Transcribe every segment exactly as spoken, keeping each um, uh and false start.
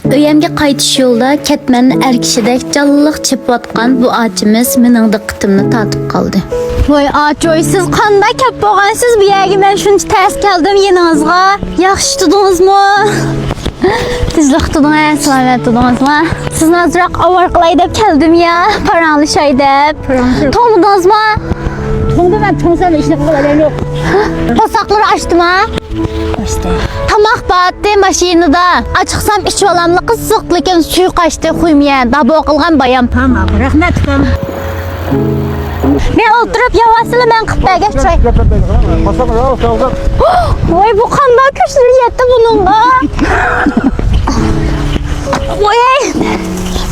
ئۆيەمگە قايتىش يولىدا كەتمەننى ئەر كىشىدەك جانلىق چېپىۋاتقان بۇ ئاچىمىز مېنىڭ دىققىتىمنى تارتىپ قالدى. ۋاي ئاچوي، سىز قانداق كەپ بولغانسىز بۇ يەرگە؟ مەن شۇنچە تەس كەلدىم يېنىڭىزغا. ياخشى تۇتۇڭىزمۇ؟ تىنچلىق تۇتۇڭ، ھە، سالامەت تۇتۇڭىزمۇ؟ سىزنى ئازراق ئاۋارە قىلاي دەپ كەلدىم يا، پاراڭلىشاي دەپ. پاراڭلىشاي. توڭمىدىڭىزمۇ؟ توڭدۇم، مەن توڭسام ئىشنى قىلىپ ئالايلۇق. قورساقلىرى ئاچتىما؟ ئاچتى. تاماق بارتتى ماشىنىدا. ئاچىقسام ئىچىۋالاملا قىزىق، لېكىن سۈيى قاچتى، خۇيمىيە، دابو قىلغان بايام. تاماق، رەھمەت، ئۇكام. مەن ئولتۇرۇپ ياۋاسىلا مەن قىلىپ بەرگەن چاي. ۋاي، بۇ قانداق كۈچلىرى يەتتى بۇنىڭغا. ۋاي،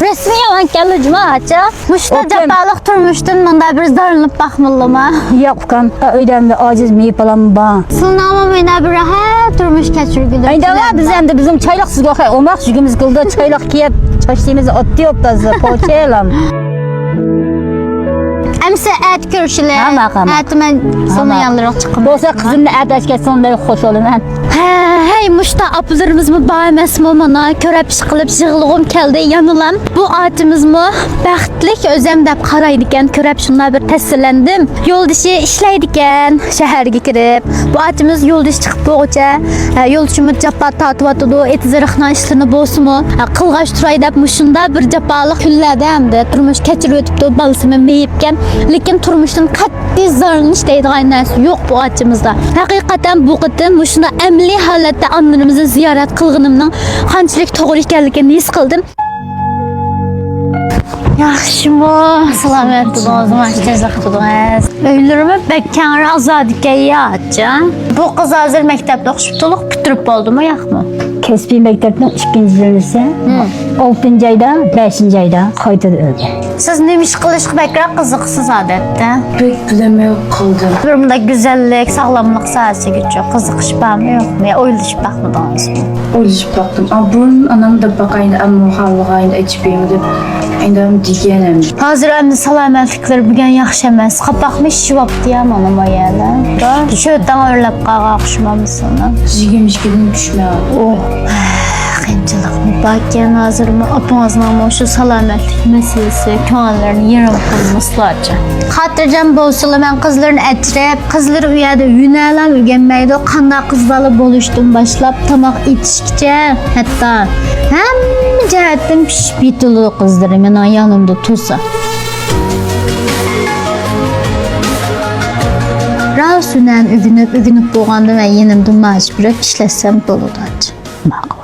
رەسمىي يامان كەلدى جۇما ئاچا. مۇشۇنداق جاپالىق تۇرمۇشتىن مۇنداق بىر زارلىنىپ باقمىلىما؟ ياق، ئۇكام، ئۆيدە ئەمدى ئاجىز مېيىپ بالام بار. سىلىنىڭمۇ مانا بىر ھە تۇرمۇش كەچۈرگۈلۈك. ئەيدەڭلار، بىز ئەمدى بىزنىڭ چايلىق سىزگە ئوخشاش ئوماق يۈگىمىز كېلىدۇ، چايلىق كىيىپ، چاچلىرىمىزنى ئوتتى يوپتازدا، پوچەيلام. ئەمسە ئەتە كۆرۈشىلى. ھە، ماقۇل. ئەتە مەن سىلىنىڭ يانلىرىغا چىقىمەن. بولسا قىزىمنى ئەتە ئەچكەن سىلىنىڭ خۇش بولىمەن. ھە، ھەي، مۇشتا ئاپىلىرىمىزمۇ بار ئەمەسمۇ مانا، كۆرەپ ئىش قىلىپ يىغلىغۇم كەلدى يەنىلام. بۇ ئاچىمىزمۇ بەختلىك ئۆزەم دەپ قارايدىكەن، كۆرەپ شۇنداق بىر تەسىرلەندىم. يولدىشى ئىشلەيدىكەن شەھەرگە كىرىپ. بۇ ئاچىمىز يولدىشى چىقىپ بولغۇچە، ھە، يولدىشىمۇ جاپا تارتىۋاتىدۇ، ئېتىز ئېرىقنىڭ ئىشلىرىنى بولسىمۇ، ھە، قىلغاچ تۇراي دەپ مۇشۇنداق بىر جاپالىق كۈنلەردە ئەمدى تۇرمۇش كەچۈرۈۋېتىپتۇ، بالىسىمۇ مېيىپكەن. لېكىن تۇرمۇشتىن قەتئىي زارلىنىش دەيدىغان نەرسە يوق بۇ ئاچىمىزدا. ھەقىقەتەن بۇ قېتىم مۇشۇنداق ئەمەلىي ھالەتتە ئانىلىرىمىزنى زىيارەت قىلغىنىمنىڭ قانچىلىك توغرا ئىكەنلىكىنى ھېس قىلدىم. ياخشىمۇ؟ سالامەت تۇردىڭىزمۇ؟ تىنچلىق تۇردىڭىز؟ ئۆيلىرىمۇ بەك كەڭرى، ئازادىكەن يا، ئاچا. بۇ قىز ھازىر مەكتەپنى ئوقۇشۇپ تولۇق پۈتتۈرۈپ بولدىمۇ، ياقمۇ؟ كەسپىي مەكتەپنىڭ ئىككىنچى يىلىسى. ھىم. ئالتىنچى ئايدا، بەشىنچى ئايدا قايتىدىن ئۆلگەن. سىز نېمە ئىش قىلىشقا بەكرەك قىزىقىسىز ئادەتتە؟ بەك بىلمەي قالدىم. بىر مۇنداق گۈزەللىك، ساغلاملىق ساھەسىگىچۇ قىزىقىش بارمۇ، يوقمۇ؟ يا ئويلىشىپ باقمىدىڭىزمۇ؟ ئويلىشىپ باقتىم. ئا، بۇرۇن ئانام دەپ باقايلى، ئەمما خالىغان ئايدا ئېچىپ بېرىڭ دەپ ئاينام دېگەن ئەمدى. ھازىر ئەمدى سالامەتلىكلىرى بۈگۈن ياخشى ئەمەس. قاپاقمۇ شىشىۋاپتۇ يا مانا ما يەرلەر. شۆتەڭ ئۆرلەپ قالغان ئوخشىمامسىز؟ يىگىرمە ئىككىدىن چۈشمەي. ئوھ، قىيىنچىلىقمۇ باركەن ھازىرمۇ. ئاپىڭىزنىڭمۇ شۇ سالامەتلىك مەسىلىسى كۆڭۈللىرىنى يېرىم قىلمىسىلارچە. خاتىرجەم بولسىلا، مەن قىزلىرىنى ئەچىرىپ، قىزلىرى ئۇ يەردە ھۈنەرلەرنى ئۆگەنمەيدۇ. قانداق قىز بالا بولۇشتىن باشلاپ تاماق ئېتىشكىچە، ھەتتا ھەممە جەھەتتىن پىشىپ يېتىلىدۇ قىزلىرى مېنىڭ يېنىمدا تۇرسا. راست ھۈنەرنى ئۆگىنىپ، ئۆگىنىپ بولغاندا مەن يېنىمدا ماجىپ يۈرۈپ ئىشلەتسەم بولىدۇ. ماقۇل.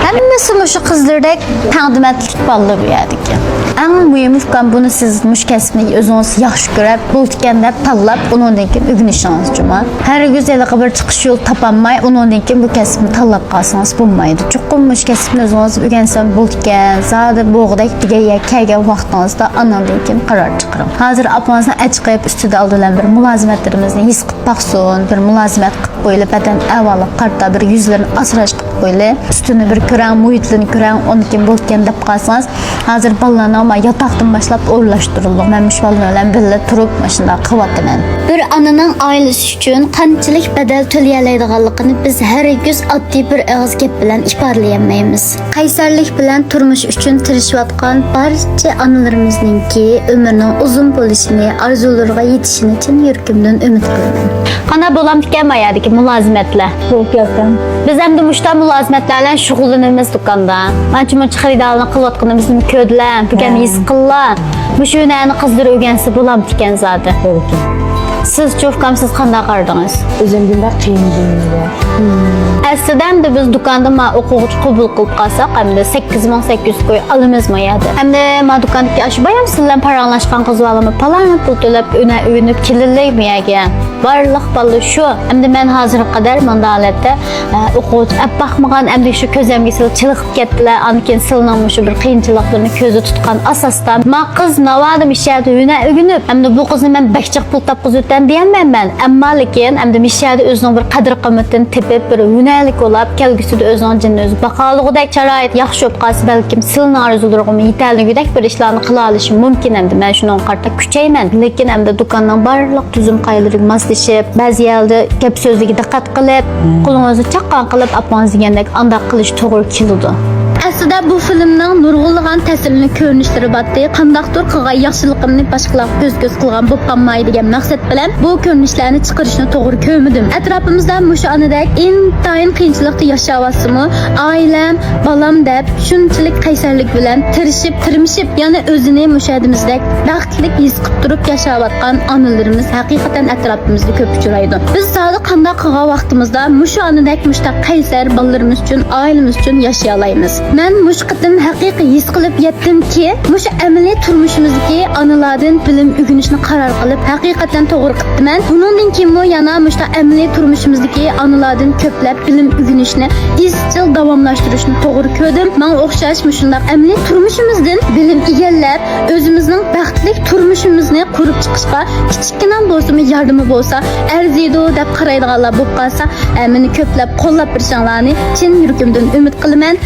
ھەممىسى مۇشۇ قىزلىرىدەك تەڭدىمەتلىك بالىلار بۇ يەردىكى. ئەڭ مۇھىمى، ئۇكام، بۇنى سىز مۇشۇ كەسىپنى ئۆزىڭىز ياخشى كۆرۈپ، بولىدىكەن دەپ تاللاپ، ئۇنىڭدىن كېيىن ئۆگىنىشىڭىز جۇما. ھەرگىز ھېلىقى بىر چىقىش يولى تاپالماي، ئۇنىڭدىن كېيىن بۇ كەسىپنى تاللاپ قالسىڭىز بولمايدۇ. چوقۇم مۇشۇ كەسىپنى ئۆزىڭىز ئۆگەنسەم بولىدىكەن، زادى بولغۇدەك دېگەن يەرگە كەلگەن ۋاقتىڭىزدا ئانىڭدىن كېيىن قارار چىقىرىڭ. ھازىر ئاپىڭىزنى ئەچىقىپ، ئۈستىدە ئالدى بىلەن بىر مۇلازىمەتلىرىمىزنى ھېس قىلىپ باقسۇن، بىر مۇلازىمەت قىلىپ قويۇلۇپ، بەدەن ئەھۋالىغا قارىتا بىر يۈزلىرىنى ئاسراش قىلىپ قويۇلۇپ، ئۈستىنى بىر كۆرەڭ، مۇھىتلىرىنى كۆرەڭ، ئۇنىڭدىن كېيىن بولىدىكەن دەپ قالسىڭىز، ھازىر بالىلارنىڭ ما ياتاقتىن باشلاپ ئورۇنلاشتۇرۇلدۇق. مەن مۇشۇ بالىلار بىلەن بىللە تۇرۇپ مۇشۇنداق قىلىۋاتىمەن. بىر ئانىنىڭ ئائىلىسى ئۈچۈن قانچىلىك بەدەل تۆلىيەلەيدىغانلىقىنى بىز ھەرگىز ئاددىي بىر ئېغىز گەپ بىلەن ئىپادىلىيەلمەيمىز. قەيسەرلىك بىلەن تۇرمۇش ئۈچۈن تىرىشىۋاتقان بارچە ئانىلىرىمىزنىڭكى ئۆمرىنىڭ ئۇزۇن بولۇشىنى، ئارزۇلىرىغا يېتىشىنى چىن يۈرىكىمدىن ئۈمىد قىلىمەن. قانداق بولامدىكەن ما يەردىكى مۇلازىمەتلەر؟ بولۇپ كەلسەم. بىز ئەمدى مۇشۇنداق مۇلازىمەتلەر بىلەن شۇغۇللىنىمىز دۇكاندا. ئانچە-مۇنچە خېرىدارلارنى قىلىۋاتقىنىمىزنى كۆردىلە، بۈگۈن ھە. ھېس قىللا. مۇشۇ ھۈنەرنى قىزلىرى ئۆگەنسە بولامدىكەن زادى. بولىدىكەن. سىزچۇ ئۇكام، سىز قانداق قارىدىڭىز؟ ئۆزۈمدىن بەك قىيىن بىلىنىدۇ. ئەسلىدە ئەمدى بىز دۇكاندا ما ئوقۇغۇچى قوبۇل قىلىپ قالساق، ئەمدى سەككىز مىڭ سەككىز يۈز كوي ئالىمىز ما يەردە. ئەمدى ما دۇكاندىكى ئاشۇ بايام سىز بىلەن پاراڭلاشقان قىز بالىمۇ پالان پۇل تۆلەپ ئۆنە ئۆگىنىپ كېلىلەي ما يەرگە. بارلىق بالىلار شۇ. ئەمدى مەن ھازىرغا قەدەر مۇنداق ھالەتتە، ئە، ئوقۇغۇچى ئەپ باقمىغان، ئەمدى شۇ كۆزەمگە سىلى چېلىقىپ كەتتىلە. ئاندىن كېيىن سىلىنىڭ مۇشۇ بىر قىيىنچىلىقلىرىنى كۆزدە تۇتقان ئاساستا، ما قىز ناۋادا مىشەدە ھۈنەر ئۆگىنىپ، ئەمدى بۇ قىزنى مەن بەك جىق پۇل تاپقۇزۇۋېتەن دېيەلمەيمەن. ئەمما لېكىن ئەمدى مىشەدە ئۆزىنىڭ بىر قەدىر-قىممىتىنى تېپىپ، بىر، بىر ھۈنەرلىك بولاپ، كەلگۈسىدە ئۆزىنىڭ جېنىنى ئۆزى باقالىغۇدەك شارائىت ياخشى بولۇپ قالسا، بەلكىم سىلىنىڭ ئارزۇلىرىغىمۇ يېتەلىگۈدەك بىر ئىشلارنى قىلالىشى مۇمكىن. ئەمدى مەن شۇنىڭغا قارىتا كۈچەيمەن، لېكىن ئەمدى دۇكاننىڭ بارلىق تۈزۈم قائىدىلىرىگە ماسلىشىپ، بەزى يەردە گەپ سۆزلىرىگە دىققەت قىلىپ، قولىڭىزنى چاققان قىلىپ ئاپىڭىز دېگەندەك ئانداق قىلىش توغرا كېلىدۇ. ئەسلىدە بۇ فىلىمنىڭ نۇرغۇنلىغان تەسىرلىك كۆرۈنۈشلىرى بارتتى. قانداقتۇر قىلغان ياخشىلىقىمنى باشقىلارغا كۆز-كۆز قىلغان بولۇپ قالماي دېگەن مەقسەت بىلەن بۇ كۆرۈنۈشلەرنى چىقىرىشنى توغرا كۆرمىدىم. ئەتراپىمىزدا مۇشۇ ئانىدەك ئىنتايىن قىيىنچىلىقتا ياشاۋاتسىمۇ، ئائىلەم، بالام دەپ شۇنچىلىك قەيسەرلىك بىلەن تىرىشىپ، تىرمىشىپ، يەنە ئۆزىنى مۇشۇ ئادىمىزدەك بەختلىك ھېس قىلىپ تۇرۇپ ياشاۋاتقان ئانىلىرىمىز ھەقىقەتەن ئەتراپىمىزدا كۆپ ئۇچرايدۇ. بىز زادى قانداق قىلغان ۋاقتىمىزدا مۇشۇ ئانىدەك مۇشۇنداق قەيسەر بالىلىرىمىز ئۈچۈن، ئائىلىمىز ئۈچۈن ياشىيالايمىز؟ مەن مۇشۇ قېتىم ھەقىقىي ھېس قىلىپ يەتتىمكى، مۇشۇ ئەمەلىي تۇرمۇشىمىزدىكى ئانىلاردىن بىلىم ئۆگىنىشنى قارار قىلىپ، ھەقىقەتەن توغرا قىپتىمەن. بۇنىڭدىن كېيىنمۇ يەنە مۇشۇنداق ئەمەلىي تۇرمۇشىمىزدىكى ئانىلاردىن كۆپلەپ بىلىم ئۆگىنىشنى ئىزچىل داۋاملاشتۇرۇشنى توغرا كۆردۈم. ماڭا ئوخشاش مۇشۇنداق ئەمەلىي تۇرمۇشىمىزدىن بىلىم ئىگىلەپ، ئۆزىمىزنىڭ بەختلىك تۇرمۇشىمىزنى قۇرۇپ چىقىشقا كىچىككىنە بولسىمۇ ياردىمى بولسا ئەرزىيدۇ دەپ قارايدىغانلار بولۇپ قالسا، ھە، مېنى كۆپلەپ قوللاپ بېرىشىڭلارنى چىن يۈرىكىمدىن ئۈمىد قىلىمەن.